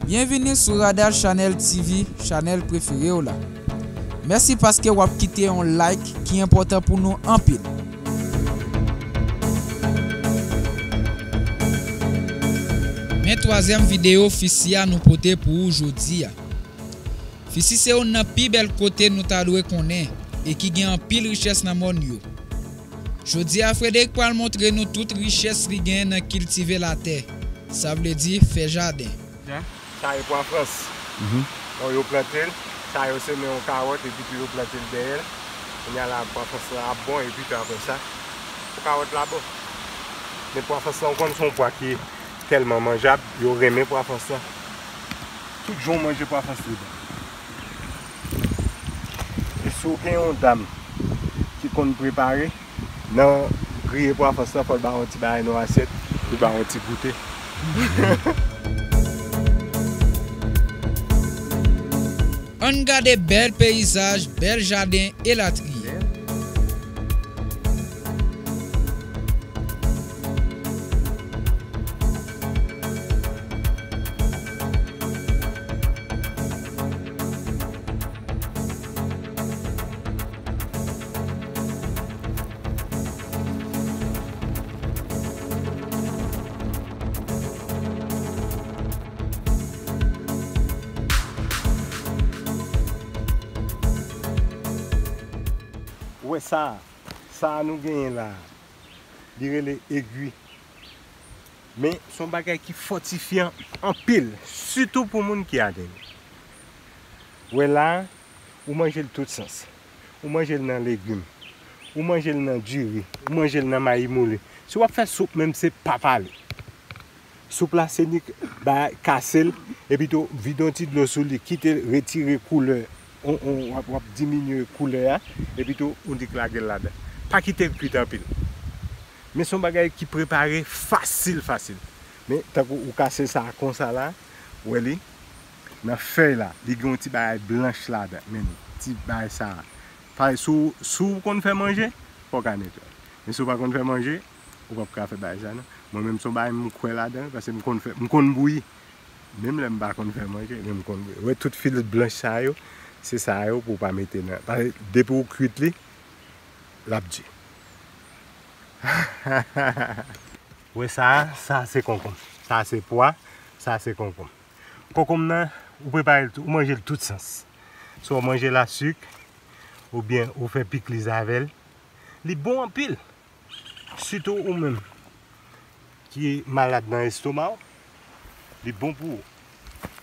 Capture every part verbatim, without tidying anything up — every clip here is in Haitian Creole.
Byenvini sou Radar Channel T V, chanèl prefere w la. Mèsi paske w ap kite yon like ki enpòtan pou nou anpil. Men twazyèm videyo fisi a nou pote pou ou jodi a. Fisi se youn nan pi bèl kote nou ta dwe konnen e ki gen anpil richès nan mòn yo. Jodi a, Frédéric pral montre nou tout richès li gen nan kiltive latè, sa vle di fè jaden. Sa e pwa frans. Bon, yo plante l, sa yo semen yon kawòt epi tou yo plante l dèyè l. Kounye a la, pwa frans lan ap bon epi tou apre sa, kawòt la bon. Men pwa frans lan, ou konn se yon pwa ki tèlman manjab, yo renmen pwa frans lan. Tout jan w manje pwa frans li bon. E si w gen yon dam ki konn prepare, nan griye pwa frans lan, fò l ba w yon ti bagay nan yon asyèt, li ba w yon ti goute. Ann gade bèl peyizaj, bèl jaden, elatriye. Ou wè sa a? Sa a nou genyen la a, li rele egwi. Men, se yon bagay ki fòtifyan anpil, sitou pou moun ki atè. Ou wè la a, ou manje l tout sans. Ou manje l nan legim. Ou manje l nan diri. Ou manje l nan mayi moule. Si w ap fè soup menm, se pa pale. Soup la, se nik ba, kase l, epi tou vide yon ti dlo sou li, kite l retire koulè, on, on, w ap, w ap diminye koulè a, epi tou ou nik lage l ladan. Pa kite l kwit anpil. Men se yon bagay ki prepare fasil, fasil. Men tankou ou kase sa konsa la, ou wè li, nan fèy la, li gen yon ti bagay blanch ladan. Men ti bagay sa a. Paske si w, si w konn fè manje, fò w ka netwaye. Men si w pa konn fè manje, ou p ap ka fè bagay sa non. Mwen menm se yon bagay m kwè ladan, paske m konn fè, m konn bouyi. Menm lè m pa konn fè manje, men m konn bouyi. Ou wè tout fil blanch sa yo, se sa yo pou w pa mete nan. Paske depi w kwit li, l ap di. Ou wè sa a, sa se konkonm. Sa se pwa, sa se konkonm. Konkonm nan, ou prepare l tou, ou manje l tout sans. Swa w manje l a sik, oubyen ou fè pikliz avè l. Li bon anpil. Sitou ou menm ki malad nan estoma w, li bon pou ou.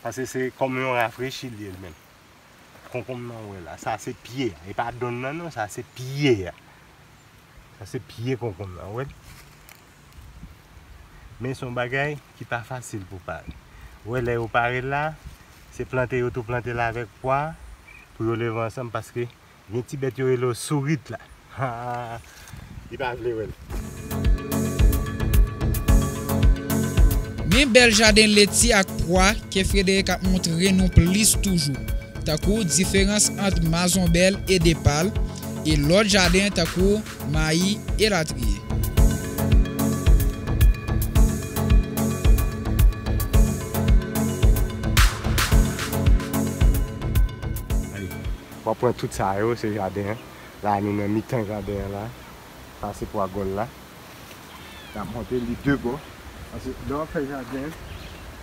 Paske se kòm yon rafrechi li ye li menm. Konkonm nan ou wè la, sa se pye a. E pa donn nan non, sa se pye a. Sa se pye konkonm nan, ou wè l? Men se yon bagay ki pa fasil pou pare. Ou wè lè yo pare l la, se plante yo tou plante l avèk pwa pou yo leve ansanm paske gen ti bèt yo rele yo sourit la. Ha, li pa vle wè l. Men bèl jaden leti ak pwa ke Frédéric ap montre nou plis toujou, tankou diferans ant mazonbèl e depal, e lòt jaden tankou mayi, elatriye. W ap pran tout sa yo, se jaden an. La, nou nan mitan jaden an la. Sa, se pwa gòl la. N ap monte li de bò. Paske lè w ap fè jaden,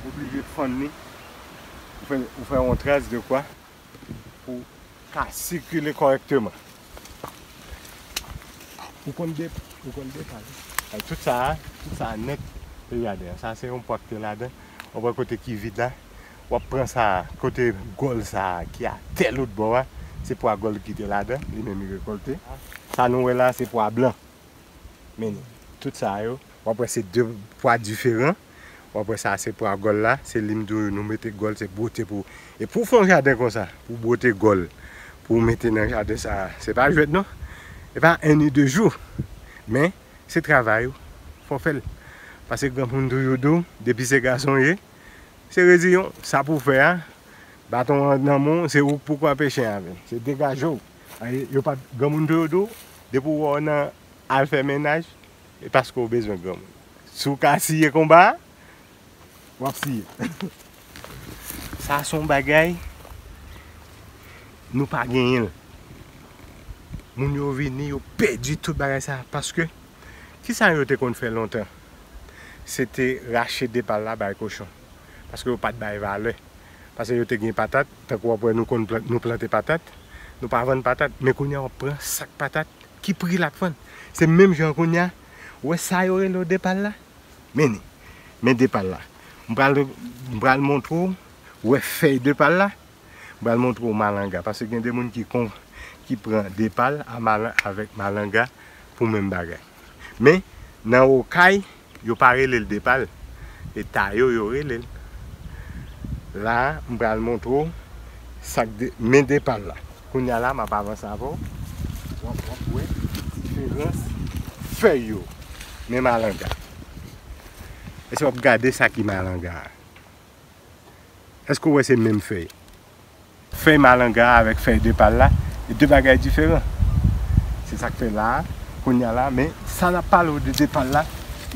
w oblije fann li. Ou fè, ou fè yon tras de kwa pou ka sikile kòrèkteman. Ou konn de, ou konn de pa. Tout sa, tout sa nèt, se jaden an. Sa, se yon pwa ki te ladan. Ou wè kote ki vid la. W ap pran sa, kote gòl sa ki atè lòt bò a, se pwa gòl ki te ladan, li menm li rekòlte. Sa nou wè la, se pwa blan. Men tout sa yo, w ap wè se de pwa diferan. W ap wè sa, se pwa gòl la, se li m di w nou mete gòl, se bwote pou. E pou w fè yon jaden konsa, pou w bwote gòl, pou w mete nan jaden sa, se pa jwèt non. E pa en ni de jou. Men, se travay ou, fò w fè l. Paske granmoun toujou di w, depi se gason w ye, se reziyon, sa pou w fè a, baton an nan men w, se ou k pou kwape chen avè l. Se degaje w. Ay, yo pa, granmoun toujou di w, depi w wè w nan al fè mennaj, e paske w bezwen granmoun. Si w ka siye konba a, w ap siye. Sa se yon bagay nou pa genyen l. Moun yo vini, yo pèdi tout bagay sa. Paske, kisa yo te konn fè lontan? Se te rache depal la bay kochon. Paske yo pa t bay valè. Paske yo te gen patat, tankou w ap wè nou konn plant, nou plante patat, nou pa vann patat. Men kounye a w ap pran sak patat, ki pri l ap vann? Se menm jan kounye a, ou wè sa yo rele depal la? Men li, men depal la. M pral, m pral montre w, ou wè fèy depal la? M pral montre w malanga, paske gen de moun ki kon, ki pran depal a malan-, avèk malanga pou menm bagay. Men, nan Okay, yo pa rele l depal, e tayo yo rele l. La, m pral montre w sak de, men depal la. Kounye a la, m ap avanse avè w. W ap, w ap wè diferans fèy yo. Men malanga. Èske w ap gade sa ki malanga a? Èske w wè se menm fèy? Fèy malanga a avèk fèy depal la, e de bagay diferan. Se sa k fè la a, kounye a la, men sa n ap pale w de depal la,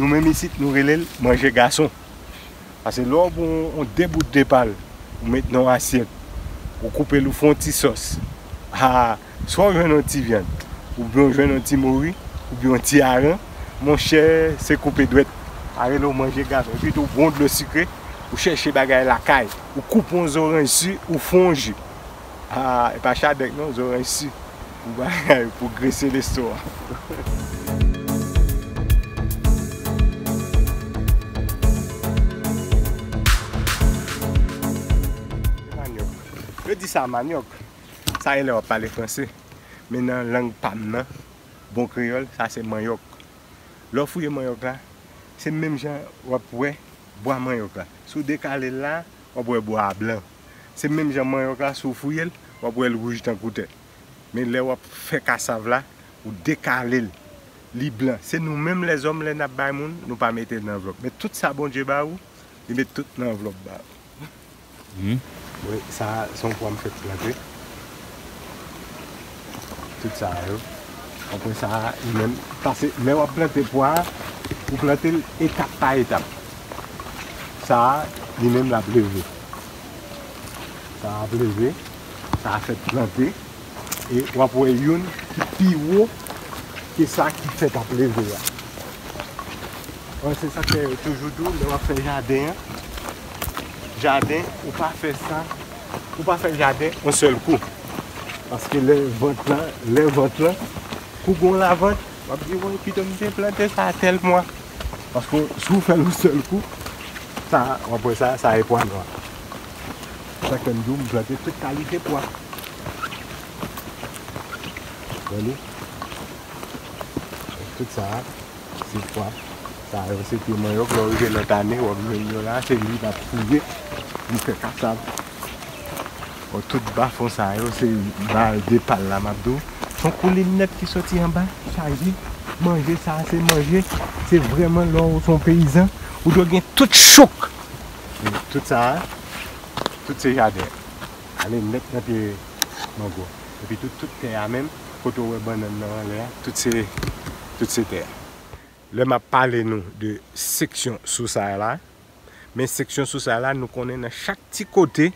nou menm isit, nou rele l manje gason. Paske lè w pran yon de bout depal, ou met nan yon asyèt, ou koupe l, ou fè yon ti sòs. A, swa w jwenn yon ti vyann, oubyen w jwenn yon ti mori, oubyen yon ti aran, monchè, se koupe dwèt. A rele w manje gason. Epi tou, bon dlo sikre, ou chèche bagay lakay, ou koupe yon zoranj si, ou fè yon ji. A, e pa chadèk non, zoranj si. Pou bagay, pou grese lestoma. Manyòk. Yo di sa manyòk. Sa e lè w ap pale franse. Men nan lang pa m nan, bon kreyòl, sa se manyòk. Lè w fouye manyòk la, se menm jan w ap wè bwa manyòk la. Si w dekale l la, w ap wè bwa a blan. Se menm jan manyòk la, si w fouye l, w ap wè l wouj tankou tè. Men lè w ap fè kasav la, ou dekale l, li blan. Se nou menm lèzòm, lè n ap bay moun, nou pa mete l nan anvlòp. Men tout sa Bondye ba ou, li met tout nan anvlòp ba ou. Hmm. Wi, sa, se yon pwa m fèk plante. Tout sa yo. Apre sa, li menm, pase, lè w ap plante pwa a, ou plante l etap pa etap. Sa, li menm l ap leve. Sa ap leve, sa fèk plante. E w ap wè youn ki pi wo ke sa ki fèk ap leve a. Bon, se sa k fè yo toujou di w, lè w ap fè jaden an, jaden, ou pa fè sa, ou pa fè jaden yon sèl kou. Paske lè vant lan, lè vant lan, kou gon lavant, w ap di, "Woy, pito m te plante sa a tèl mwa." Paske si w fè l yon sèl kou, sa, w ap wè sa, sa e pwa nwa. Sa k fè m di w, m plante tout kalite pwa. Tande? Tout sa, se pwa. Sa yo, se pye manyòk, lè w rive lòt ane, w ap jwenn yo la, se li m ap fouye, m fè kasav. Bon, tout bafon sa yo, se ba de pal la, m ap di w. Se yon koulin nèt ki soti anba, chaje. Manje sa, se manje. Se vrèman lè w se yon peyizan, ou dwe gen tout chouk. Tout sa, tout se jaden. Ale nèt nan pye mango. Epi tout, tout tè a menm, kote w wè bannann nan anlè a, tout se, tout se tè a. Lè m ap pale nou de seksyon Sousay la, men seksyon Sousay la, nou konnen nan chak ti kote,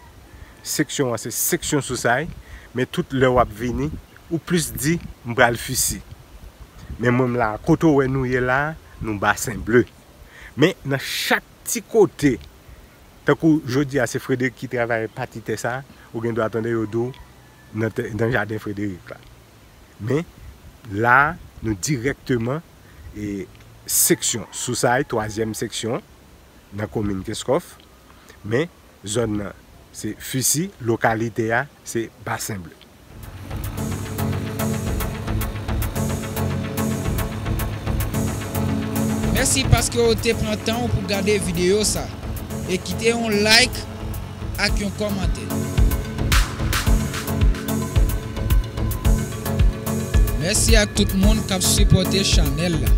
seksyon an se seksyon Sousay, men tout lè w ap vini, ou plis di, "M pral Fisi." Men mwen m la, kote w wè nou ye la, nou Basen Ble. Men nan chak ti kote, tankou jodi a, se Frederick ki travay pati tè sa, ou gen dwa tande yo di w nan tè, nan jaden Frederick la. Men, la, nou dirèkteman, e, seksyon Sousay, twazyèm seksyon, nan komin Kenskòf. Men, zòn nan, se Fisi, lokalite a, se Basen Ble. Mèsi paske w te pran tan w pou gade videyo sa. E kite yon like ak yon kòmantè. Mèsi ak tout moun k ap sipòte chanèl la.